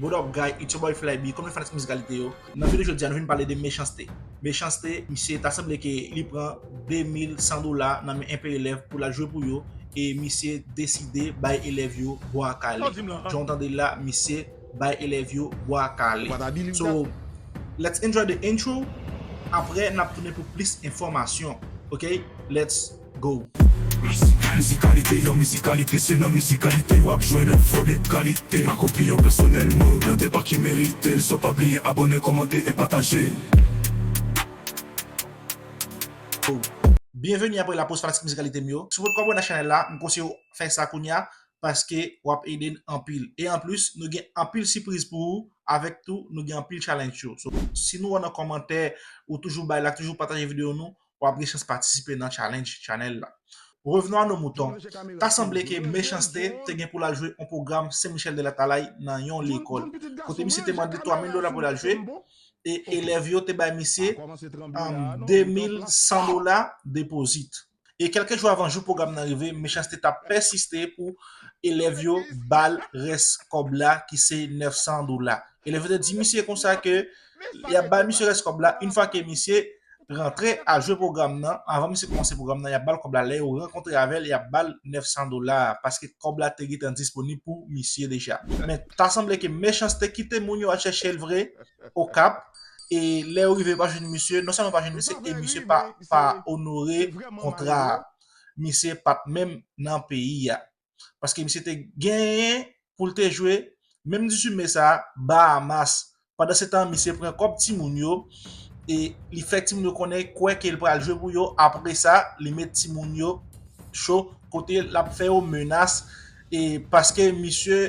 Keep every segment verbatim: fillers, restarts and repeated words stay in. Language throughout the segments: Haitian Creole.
What up, guy? It's your boy Fly B. Kòm nou fanatik mizikalite yo, nan videyo jodi a, nou vin pale de Mechanste. Mechanste, misye ta sanble ke li pran de mil san dola nan men enpe elèv pou l al jwe pou yo, e misye deside bay elèv yo bwa kale. Jan w tande l la, misye bay elèv yo bwa kale. So, let's enjoy the intro. Apre, n ap tounen pou plis enfòmasyon. Ok? Let's go. Mizikalite, yon mizikalite, se nan mizikalite w ap jwenn enfo de kalite. Akonpli yon pèsonèl, mwen yon deba ki merite l. So pa bliye abòne, kòmante e pataje. Byenveni apre lapoz fanatik mizikalite m yo. Si w potko abòne a chanèl la, m konseye w fè sa kounye a, paske w ap ede n anpil. E anplis, nou gen anpil sipriz pou ou, avèk tou, nou gen anpil challenge yo. So, si nou wè nan kòmantè, ou toujou bay like, toujou pataje videyo nou, w ap gen chans patisipe nan challenge chanèl la. Revenons à nos moutons. Ta sanble ke Mechanste te gen pou l al jwe yon pwogram Sen Michel de Latalay nan yon lekòl, kote misye te mande twa mil dola pou l al jwe, e elèv yo te bay misye, um, de mil san dola depozit. E kèlke jou avan jou pwogram nan rive, Mechanste t ap pèsiste pou elèv yo ba l rès kòb la, ki se nèf san dola. Elèv yo te di misye konsa ke y ap bay misye rès kòb la, yon fwa ke misye rantre al jwe pwogram nan, anvan misye kòmanse pwogram nan, y ap ba l kòb la. Lè yo rankontre avè l, y ap ba l nèf san dola, paske kòb la te gentan disponib pou misye deja. Men, ta sanble ke Mechanste kite moun yo al chèche l vre, Okap, e lè yo rive, yo pa jwenn misye, non sèlman pa jwenn misye, e misye pa, pa onore kontra a. Misye pa t menm nan peyi a. Paske misye te genyen pou l te jwe, menm dizuit me sa a, Bahamas. Pandan se tan, misye pran kòb timoun yo, e li fè timoun yo konnen kwè ke l pral jwe pou yo. Apre sa, li met timoun yo cho, kote l ap fè yo menas, e paske misye,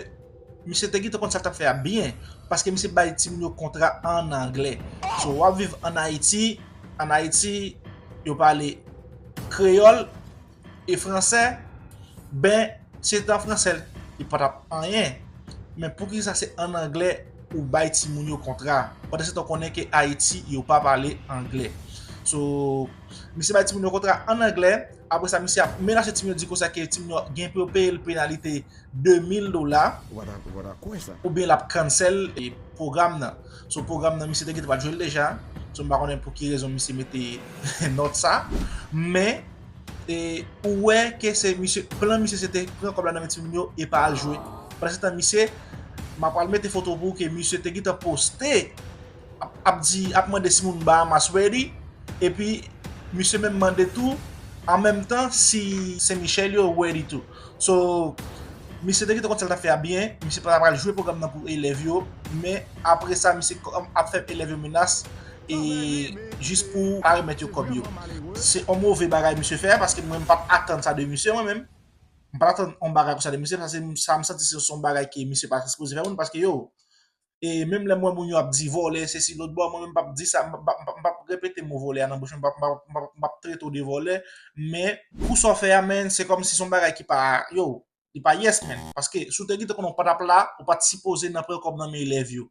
misye te gentan konn sa l t ap fè a byen, paske misye bay timoun yo kontra an anglè. So, w ap viv ann Ayiti, ann Ayiti, yo pale kreyòl e fransè, ben, si se te an fransè, li pa t ap anyen. Men poukisa se ann anglè ou bay timoun yo kontra? Pandan se tan, w konnen ke Ayiti, yo pa pale anglè. So, misye bay timoun yo kontra ann anglè. Apre sa, misye ap menase timoun yo, di konsa ke timoun yo gen pou yo peye l penalite de mil dola, oubyen l ap cancel, e, pwogram nan. So, pwogram nan, misye te gentan pa t jwe l deja. So, m pa konnen pou ki rezon misye mete nòt sa. Men, e, ou wè ke se misye, plan misye se te pran kòb la nan men timoun yo e pa al jwe. Pandan se tan, misye, m ap pral mete foto pou ou ke misye te gentan poste, ap, ap di, ap mande si moun Bahamas ready, epi misye menm mande tou, an menm tan, si Sen Michel yo ready tou. So, misye te gentan konn sa l t ap fè a byen, misye pa t ap pral jwe pwogram nan pou elèv yo, men apre sa, misye kòm ap fè elèv yo menas, e jis pou pa remèt yo kòb yo. Se yon move bagay misye fè, paske mwen, m pa t atann sa de misye, mwen menm. M pa t atann yon bagay konsa de misye, paske sa m santi se, se yon bagay ke misye pa sipoze fè moun, paske yo, e menm lè m wè moun yo ap di vòlè, sesi, lòt bò, mwen menm m p ap di sa, m p ap, m p ap, m p ap repete mo vòlè a nan bouch mwen, m p ap, m p ap, m p ap, m p ap trete w de vòlè, men pou sa w fè a, men, se kòmsi se yon bagay ki pa, yo, li pa yes, men. Paske si w te gentan konnen w pa t ap la, ou pa t sipoze nan pran kòb nan men elèv yo.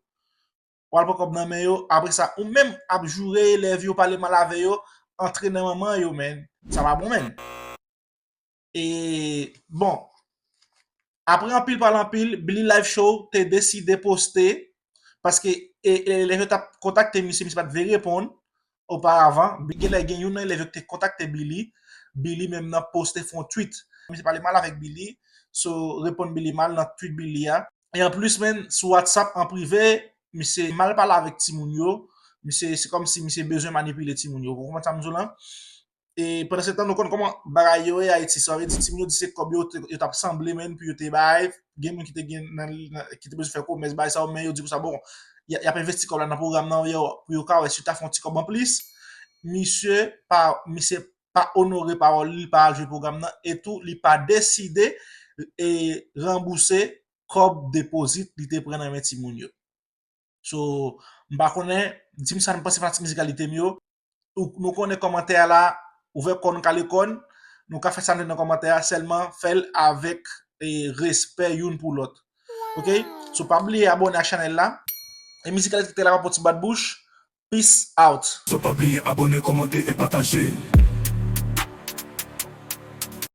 W al pran kòb nan men yo, apre sa, ou menm ap joure elèv yo, pale mal avè yo, antre nan manman yo, men. Sa pa bon, men. E, bon, apre anpil pale anpil, Billy Live Show te deside poste, paske, e, e, elèv yo t ap kontakte misye, misye pa t vle reponn oparavan. Bi-, genlè gen youn nan elèv yo ki te kontakte Billy, Billy menm nan poste fè yon tweet. Misye pale mal avèk Billy, so reponn Billy mal nan tweet Billy a. E anplis, men, sou WhatsApp an prive, misye mal pale avèk timoun yo, misye, se kòmsi misye bezwen manipile timoun yo. Ou konprann sa m di w lan? E pandan se tan, nou konn kòman bagay yo ye Ayiti. Sa vle di, timoun yo di se kòb yo te, yo t ap sanble, men, pou yo te bay. Gen moun ki te gen nan, nan, ki te bezwen fè komès, bay sa yo, men yo di konsa, bon, y a, y ap envesti kòb la nan pwogram nan, yo, pou yo ka wè si yo ta fè yon ti kòb anplis. Misye pa, misye pa onore pawòl li, li pa al jwe pwogram nan, e tou, li pa deside, e, ranbouse kòb depozit li te pran nan men timoun yo. So, m pa konnen, di m sa nou panse fanatik mizikalite m yo. Ou, nou konnen kòmantè a la, ouvè kò n, kale kò n. Nou ka fè sa n vle nan kòmantè a, sèlman fè l avèk, e, respè youn pou lòt. Ok? So, pa bliye abòne ak chanèl la. E mizikalite la pa pran ti bat bouch. Peace out. So pa bliye abòne, kòmante e pataje.